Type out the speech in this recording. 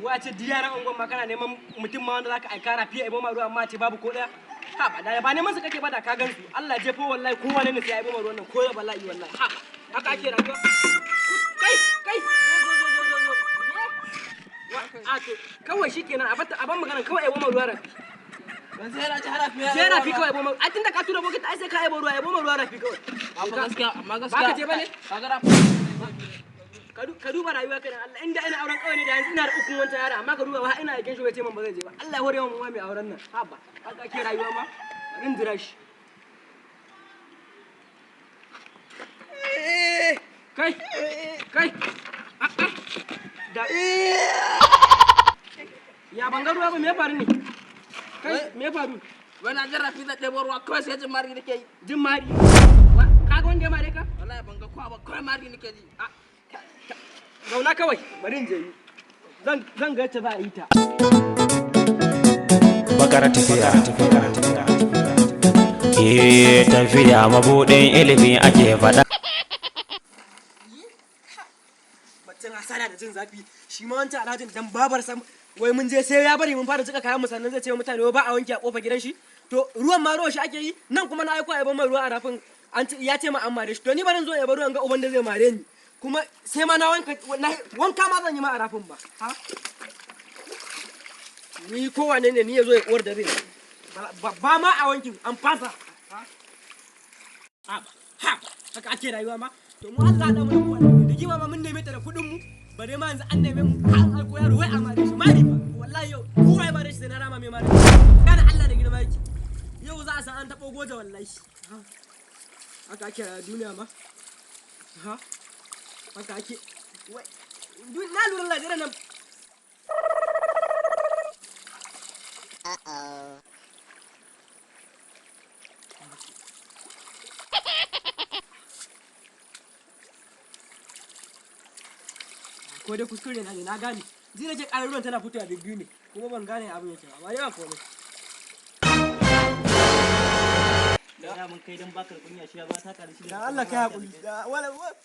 Wace diyaran unguwan ma kana neman mutum ma wanda zaka aika rafi ya ibo ma ruwa amma ce babu ko daya. Ha ba da ba neman su kake ba da ka gansu. Allah jefo wallahi kowa ne sai ya ibo ma ruwan nan ko da bala'i wallahi. Ha haka ake rayuwa. Kai kai zo zo zo zo zo. A to kawai shikenan a bata a ban magana kawai ibo ma ruwa rafi. Ban sai na ci harafi. Sai rafi kawai ibo ma. A tunda ka tura bokiti ai sai ka ibo ruwa ibo ma ruwa rafi kawai. Amma gaskiya amma gaskiya. Ba ka je bane? Ka ga rafi. Ka duba rayuwa kai Allah inda ina auren kawai ne da yanzu ina da ukun wancan yara amma ka duba ba ina aikin shi bai ce min ba zai je ba. Allah ya hore mu ma mai auren nan. Haba haka ake rayuwa ma. Bari in jira shi. Kai kai da ya ban ga ruwa ba me ya faru ne? Kai me ya faru? Wai na jin rafi da ɗebo ruwa kawai sai jin mari nake yi. Jin mari. Ka ga wanda ya mare ka? Wallahi ban ga kowa ba kawai mari nake ji. Zauna kawai bari in je yi. Zan ga yacce za a yi ta. Bakar tafiya. Eh, tafiya mabuɗin ilimi ake faɗa. Baccin hasara da jin zafi shi ma wancan alhajin dan babar sam wai mun je sai ya bari mun fara jika kayan mu sannan zai ce wa mutane wai ba a wanke a kofar gidan shi. To ruwan ma ruwan shi ake yi nan kuma na aiko a yaban mai ruwa a rafin an ce ya ce ma an mare shi. To ni barin zo yaba ruwan ga uban da zai mare ni kuma sai ma na wanka na wanka ma zan yi ma a rafin ba. Ha ni kowane ne ni ya zo ya uwar da zai ba ma a wankin an fasa. Ha ha haka ake rayuwa ma. To mu Allah da mu wannan da gima ma mun neme ta da kuɗin mu bare ma yanzu an neme mu har an aiko yaro wai a mare shi mari ba wallahi yau kowa ya mare shi sai na rama mai mare kana Allah da girma yake yau za a san an taɓo goje wallahi. Haka ake rayuwa duniya ma. Ha haka ake wai na lura Najeriya nan. Ko dai kuskure na ne na gane ji nake ƙarar ruwan tana fitowa biyu ne kuma ban gane abin yake ba amma dai ba komai. Da mun kai dan bakar kunya shi ya ba ta kare shi. Dan Allah kai hakuri. Da wala wala.